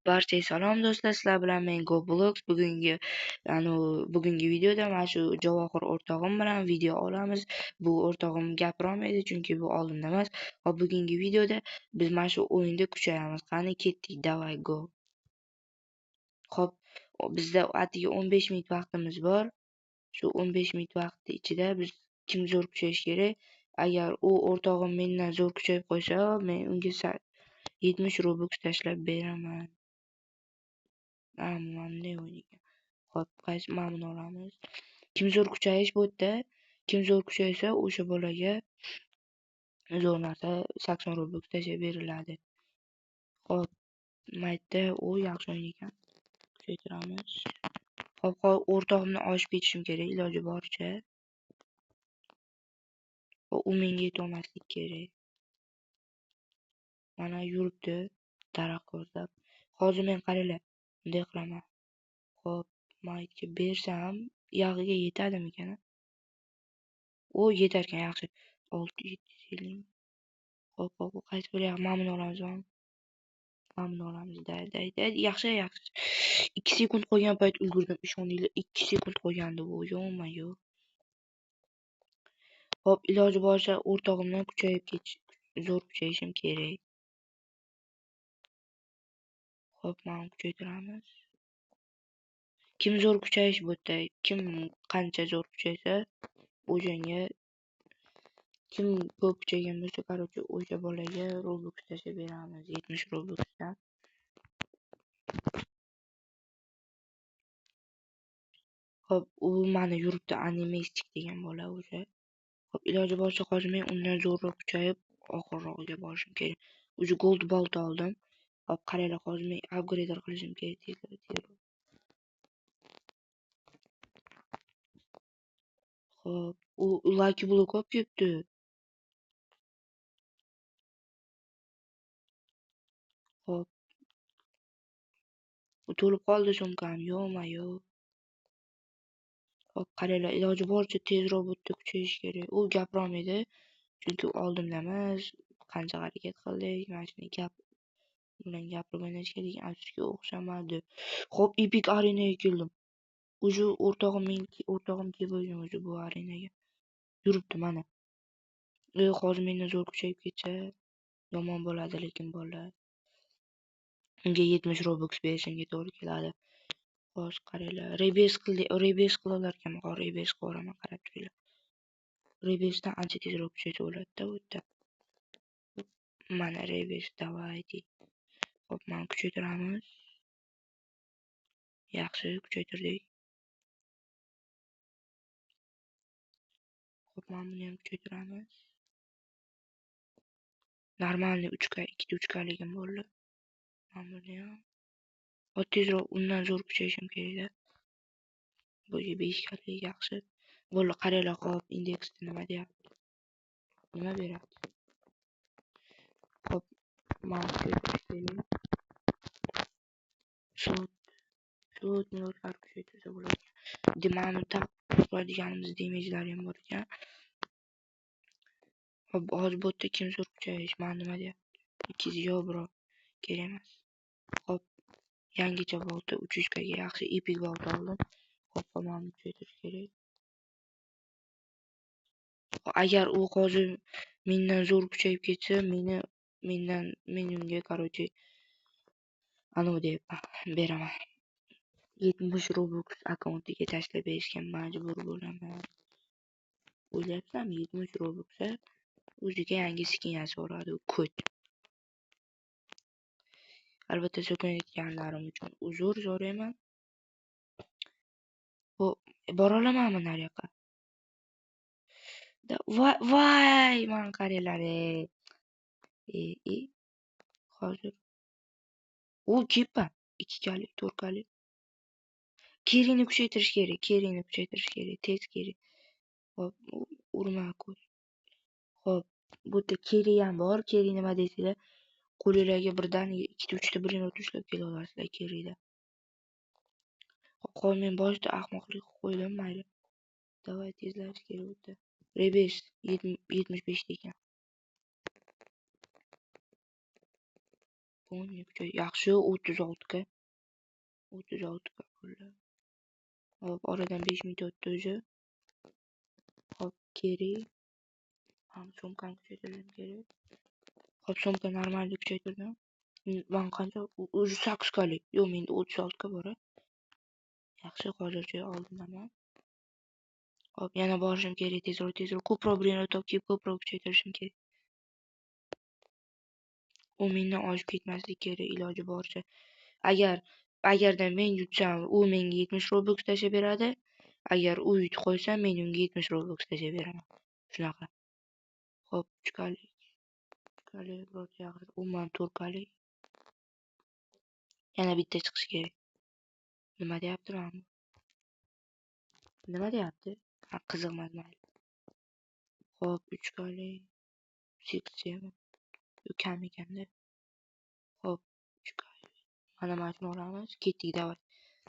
Barchaga salom do'stlar, sizlar bilan men GoBlox. Bugungi videoda mana shu Javohir o'rtog'im bilan video olamiz. Bu o'rtog'im gapirolmaydi, chunki bu oldinda emas. Hop, bugungi videoda biz mana shu o'yinda kuchayamiz. Qani ketdik, davay go. Hop, bizda atigi 15 minut vaqtimiz bor. Shu 15 minut vaqti ichida biz kim zo'r kuchayish kerak? Agar u o'rtog'im mendan zo'r kuchayib qo'ysa, men unga 70 Robux tashlab beraman. Mana o'ynagan. Hop, qaysi mana buni olamiz. Kim zo'r kuchayish bu yerda, kim zo'r kuchaysa o'sha bolaga zo'r narsa 80 Robux tashlab beriladi. Hop, mayda u yaxshi o'ynagan. Kuchaytiramiz. Hop, o'rtog'imni oshib ketishim kerak iloji boricha. U menga yetolmaslik kerak. Mana yuribdi daraxt ko'zlab. Hozir men qaranglar, bunday qilaman. Hop, maytga bersam, yog'iga yetadimikan? U yetarkan, yaxshi. 650. Hop, hop, qaysi bir yoq? Mana buni olamiz, mana buni olamiz. Da, da, da, yaxshi, yaxshi. 2 sekund qolgan payt ulgurdim, ishoninglar, 2 sekund qolgandi bu, yo'q-ma-yo'q. Hop, iloji boricha o'rtog'imdan kuchayib ketish, zo'r kuchayishim kerak. Hop, mana kuchaytiramiz. Kim zo'r kuchayish bu yerda, kim qancha zo'r kuchaysa, o'shanga kim ko'p kuchaygan bo'lsa, qarochi o'sha bolaga Robux tashlab beramiz, 70 Robuxdan. Hop, u mana yuribdi animestik degan bola o'sha. Hop, iloji boricha hozir men undan zo'rroq kuchayib oxirrog'iga borishim kerak. O'zi gold bolt oldim. Hop, qaranglar, hozir men upgrader qilishim kerak tezroq, tezroq. Hop, u lucky block olib ketdi. Hop. U to'lib qoldi sumkam, yo'q-ma-yo'q. Hop, qaranglar, iloji boricha tezroq bu yerda kuchayish kerak. U gapirolmaydi, chunki u oldimda emas. Qancha harakat qildik, mana shuni gap bilan gapirib o'ynash kerak, afsuski o'xshamadi. Hop, Epic arenaga keldim. O'zi o'rtog'im men o'rtog'im kelib bo'lgan o'zi bu arenaga. Yuribdi mana. Hozir mendan zo'r kuchayib ketsa yomon bo'ladi, lekin bolalar. Unga 70 Robux berishimga to'g'ri keladi. Hozir qaranglar, rebes qildi, rebes qilalar ekan, hozir rebes qilaman, qarab turinglar. Rebesdan ancha tezroq kuchaysa bo'ladi-da bu yerda. Mana rebes, давайте. Hop, mana kuchaytiramiz. Yaxshi, kuchaytirdik. Hop, mana buni ham kuchaytiramiz. Normalniy 3K, ikkita 3Kligim bo'ldi. Mana buni ham. Hop, tezroq undan zo'r kuchayishim kerak-da. Bu 5Klik yaxshi. Bo'ldi, qaranglar, hop, indeksda nima deyapti? Nima beradi? Hop, mana kuchaytirish kerak. Sut minutlar kuchaytirsa bo'ladi. Mana taqib qo'yadiganimiz damage'lar ham bor ekan. Hop, hozir bu yerda kim zo'r kuchayish? Mana nima deyapti? 200 yo'q, bro. Kerak emas. Hop, yangicha bolta 300 ga yaxshi epic bolta oldim. Hop, mana kuchaytirish kerak. Agar u hozir mendan zo'r kuchayib ketsa, men unga qarochi anavi deb beraman. 70 Robux akkauntiga tashlab berishga majbur bo'laman. O'ylayapsanmi, 70 Robux o'ziga yangi skin so'radi u ko't. Albatta so'kayotganlarim uchun uzr so'rayman. Bu bora olamanmi nariyoqqa? Voy, voy, mana qaranglar. Hozir u kepa 2 kalik, 4 kalik. Kerini kuchaytirish kerak, kerini kuchaytirish kerak, tez kerak. Hop, urma ko'z. Hop, bu yerda keri ham bor. Keri nima desanglar, qo'linglarga birdaniga 2 ta 3 ta bir minut ushlab kela olasizlar kerida. Hop, men boshida ahmoqlik qilib qo'ydim, mayli. Davay tezlash kerak bu yerda. Rebes 75 ekan. Ponni yaxshi 36 ga. 36 ga bo'ldi. Hop, oradan 5 minut o'tdi уже. Hop, kerak. Ham sumkani kuchaytirishim kerak. Hop, sumka normal kuchaytirdim. Man qancha? Уже 8 kalik. Yo'q, menda 36 ga bor. Yaxshi, hozircha oldindaman. Hop, yana borishim kerak, tezroq, tezroq. Ko'proq brainrot topib, ko'proq kuchaytirishim kerak. U mendan oshib ketmasligi kerak, iloji boricha. Agarda men yutsam, u menga 70 Robux tashlab beradi. Agar u yutib qo'ysa, men unga 70 Robux tashlab beraman. Shunaqa. Hop, 3 kalik. 3 kalik, biror yaxshi. Umuman 4 kalik. Yana bitta chiqish kerak. Nima deyapti mana bu? Nima deyapti? Ha, qiziq emas, mayli. Hop, 3 kalik. 8 u kam ekanda. Hop, 3 kalik. Mana shuni olamiz. Ketdik, davay.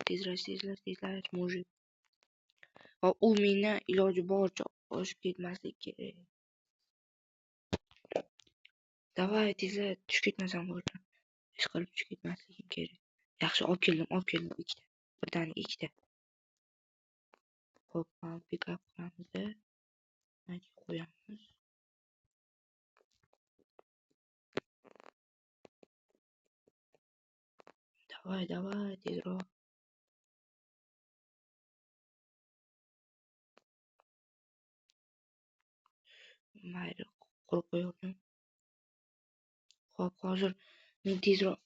Tezlash, tezlash, tezlash, mujik. Hop, u mendan iloji boricha oshib ketmaslik kerak. Davay, tezla, tushib ketmasam bo'ldi. Ish qilib tushib ketmasligim kerak. Yaxshi, olib keldim, olib keldim ikkita. Birdaniga ikkita. Hop, mana pick up qilamiz-da. Mana qo'yamiz. Davay, davay, tezroq. Mayli, qurib qo'yardim. Hop, hozir men tezroq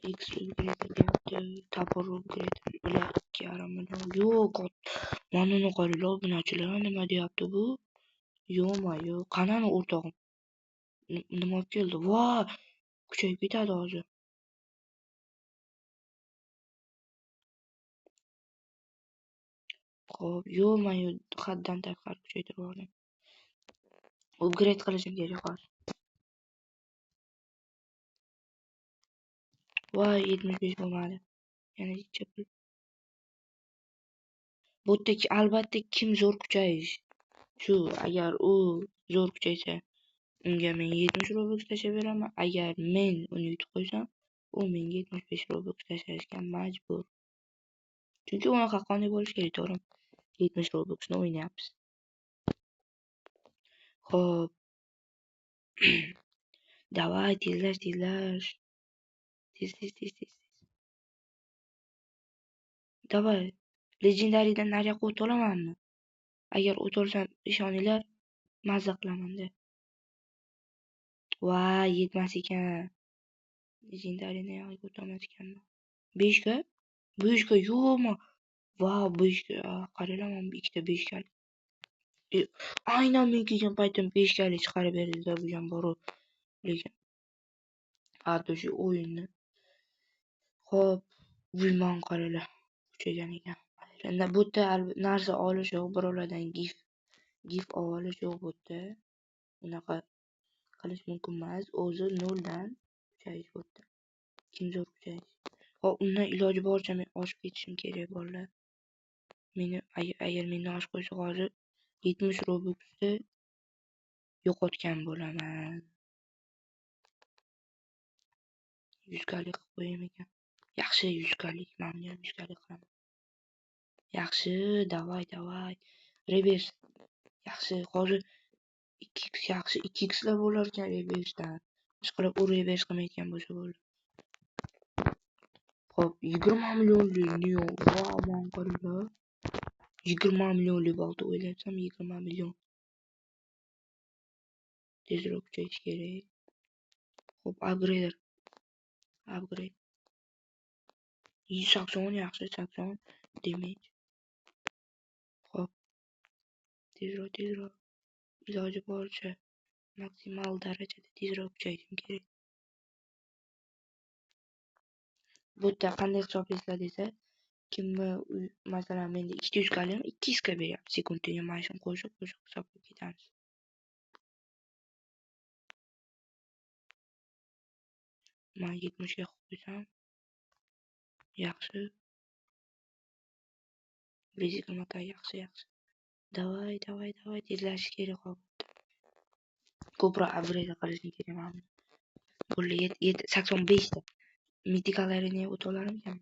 X upgrade deyapti, topor upgrade, ular 2,5 million. Yo'q, mana uni qaranglar, obunachilar, nima deyapti bu? Yo'q-ma-yo'q, qanani o'rtog'im? Nima olib keldi? Voy, kuchayib ketadi hozir. Xo'p, yo'q-ma-yo'q, haddan tashqari kuchaytirib yubordim. Upgrade qilishim kerak hozir. Voy, 75 bo'lmadi. Yana necha pul? Bu yerda albatta kim zo'r kuchayish. Shu, agar u zo'r kuchaysa, unga men 70 Robux tashlab beraman. Agar men uni yutib qo'ysam, u menga 75 Robux tashlashga majbur. Chunki uni haqqoniy bo'lish kerak, to'g'rimi? 70 Robuxni o'ynayapmiz. Xo'p. Davay, tezlash, tezlash. Tez, tez, tez, tez. Davay. Legendarydan nariyoqqa o'ta olamanmi? Agar o'ta olsam, ishoninglar, mazza qilaman-da. Voy, yetmas ekan. Legendarydan nariyoqqa o'ta olmas ekanman. 5 ga? 5 ga yo'qmi? Vau, 5 ga. Qaranglar, mana bu ikkita 5 galik. Aynan men kelgan paytim 5 galik chiqarib berdi bu ham bor. Lekin shu o'yinni. Xo'p, bilmam qaranglar, kuchaygan ekan. Bu yerda narsa olish yo'q, birovlardan gif olish yo'q bu yerda. Unaqa qilish mumkin emas. O'zi noldan kuchayish bu yerda. Kim zo'r kuchayish. Hop, undan iloji boricha men oshib ketishim kerak bolalar. Meni agar mendan oshib qo'ysa hozir 70 Robuxni yo'qotgan bo'laman. 100 kalik qilib qo'yaymi ekan? Yaxshi, 100 kalik, men buni ham 100 kalik qilaman. Yaxshi, davay, davay. Reverse. Yaxshi, hozir 2x yaxshi, 2x lar bo'lar ekan reversedan. Ishqilib u reverse qilmayotgan bo'lsa bo'ldi. Xo'p, 20 millionlik Neo. Vau, man qaranglar. 20 millionlik bolta o'ylayapsam, 20 million. Tezroq kuchayish kerak. Xo'p, upgrader. Upgrade. 180 yaxshi, 80 damage. Xo'p. Tezroq, tezroq. Iloji boricha maksimal darajada tezroq kuchayishim kerak. Bu yerda qanday hisoblaysizlar desa, kimni masalan menda 200 kalim 200 ga beryapti. Sekundga mana shuni qo'shib qo'shib hisoblab ketamiz. Man 70 ga qo'ysam yaxshi. 120 ga yaxshi, yaxshi. Davay, davay, davay, tezlashish kerak hop. Ko'proq upgrade qilishim kerak mana buni. Bo'ldi, 85 ta. Mitikalarini o'ta olarmikan?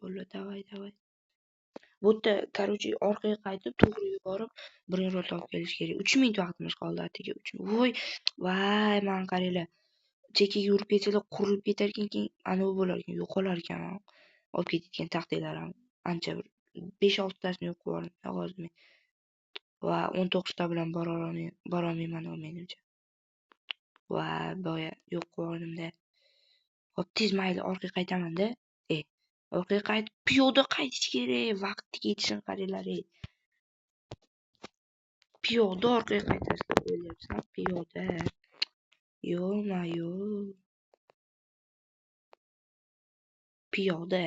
Bo'ldi, davay, davay. Bu yerda, короче, orqaga qaytib, to'g'ri yuborib, brainrot olib kelish kerak. 3 minut vaqtimiz qoldi atiga. 3. Voy, voy, mana qaranglar. Chekkaga yurib ketsalar qurilib ketar ekan, keyin anavi bo'lar ekan, yo'qolar ekan. Olib ketayotgan taxtalar ham ancha bir 5-6 tasini yo'q qilib yubordim. Hozir men va 19 ta bilan bora olmayman menimcha. Va boya yo'q qilib yubordimda. Hop, tez mayli orqaga qaytaman-da. Orqaga qaytib piyoda qaytish kerak. Vaqtni ketishini qaranglar. Piyoda orqaga qaytasizlar, o'ylayapsan, piyoda. Yo'q-ma-yo'q. Piyoda.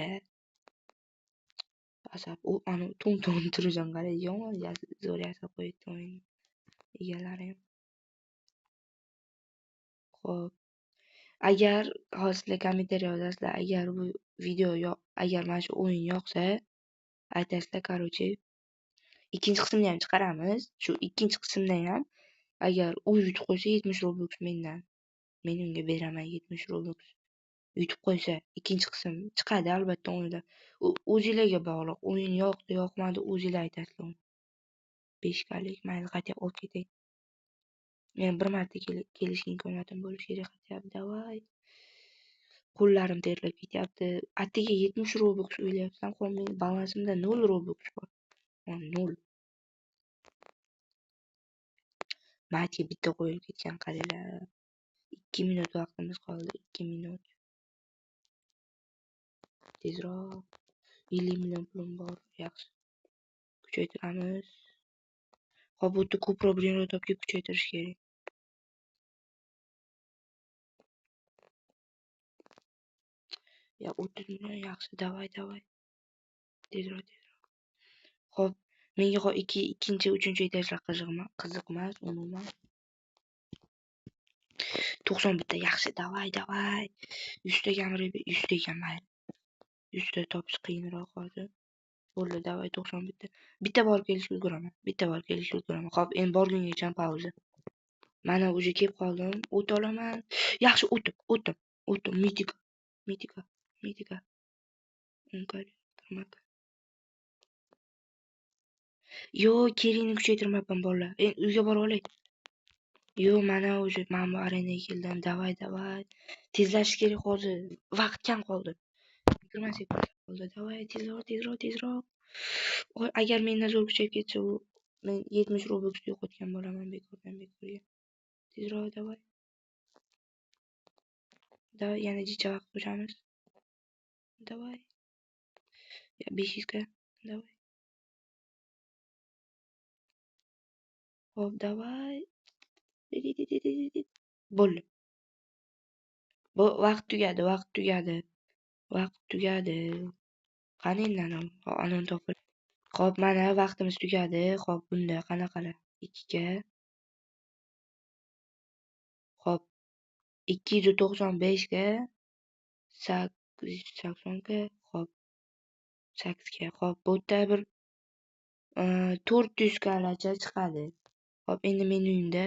Asab, u ani to'm-to'm turishini qarang, yomon zo'r yasab qo'yibdi o'yin egalari ham. Xo'p. Agar hozir sizlar kommentariy yozasizlar, agar bu video agar mana shu o'yin yoqsa, aytasizlar, короче, ikkinchi qismini ham chiqaramiz. Shu ikkinchi qismda ham agar u yutib qo'ysa 70 Robux mendan. Men unga beraman 70 Robux. Yutib qo'ysa, ikkinchi qism chiqadi albatta o'yinlar. O'zingizlarga bog'liq. O'yin yoqdi, yoqmadi, o'zingizlar aytasizlar uni. 5 kalik, mayli qayta olib ketay. Men bir marta kelishga imkoniyatim bo'lishi kerak хотя бы. Davay. Qo'llarim terlab ketyapti. Attiga 70 Robux o'ylayapsan, hozir meni balansimda 0 Robux bor. 0. Maytga bitta qo'yilib ketgan, qaranglar. 2 minut vaqtimiz qoldi, 2 minut. Tezroq. 50 million pulim bor, yaxshi. Kuchaytiramiz. Hop, bu yerda ko'proq brainrot olib kelib kuchaytirish kerak. Ya 30 million yaxshi, davay, davay. Tezroq, tezroq. Xo'p, menga hop ikkinchi, uchinchi etajlar qiziqmas umuman. 91 ta yaxshi, davay, davay. 100 ta kamroq, 100 ta ekan mayli. 100 ta topish qiyinroq hozir. Bo'ldi, davay 91 ta. Bitta borib kelishga ulguraman. Bitta borib kelishga ulguraman. Xo'p, endi borgungacha pauza. Mana уже kelib qoldim. O't olaman. Yaxshi, o'tdim, o'tdim, o'tdim. Mitika, mitika, mitika. Unkali, turmaka. Yo, keringni kuchaytirmabman bolalar. Endi uyga borib olay. Yo, mana уже mana bu arenaga keldim. Davay, davay. Tezlashish kerak hozir. Vaqt kam qoldi. 20 sekund qoldi. Davay, tezroq, tezroq, tezroq. Agar mendan zo'r kuchayib ketsa, u men 70 Robux yo'qotgan bo'laman bekordan bekorga. Tezroq, davay. Davay, yana jicha vaqt qo'shamiz. Davay. Ya 500 ga. Davay. Hop, davay. Bo'ldi. Bu vaqt tugadi, vaqt tugadi. Vaqt tugadi. Qani endi anoni topil. Xo'p, mana vaqtimiz tugadi. Xo'p, bunda qanaqalar? 2 ga. Xo'p, 295 ga 880 ga, xo'p, 8 ga. Xo'p, bu yerda bir 400 galacha chiqadi. Xo'p, endi meni uyimda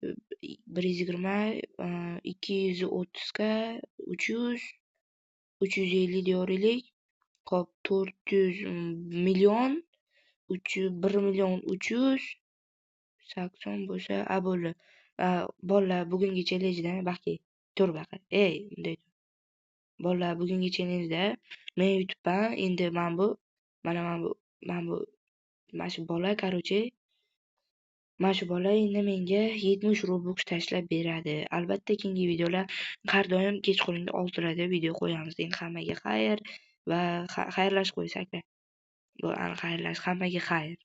120, 230 ga 300, 350 diyorlik. Xo'p, 400 million, 1 million 300 80 bo'lsa, a bo'ldi. Bolalar, bugungi challengedan baxtli. Tur baqa. Ey, bunday tur. Bolalar, bugungi challengeda men yutibman. Endi mana bu, mana bu, mana shu bola, короче, mana shu bola endi menga 70 Robux tashlab beradi. Albatta keyingi videolar har doim kechqurungi 6larda video qo'yamiz. Endi hammaga xayr va xayrlashib qo'ysak. Bu xayrlash, hammaga xayr.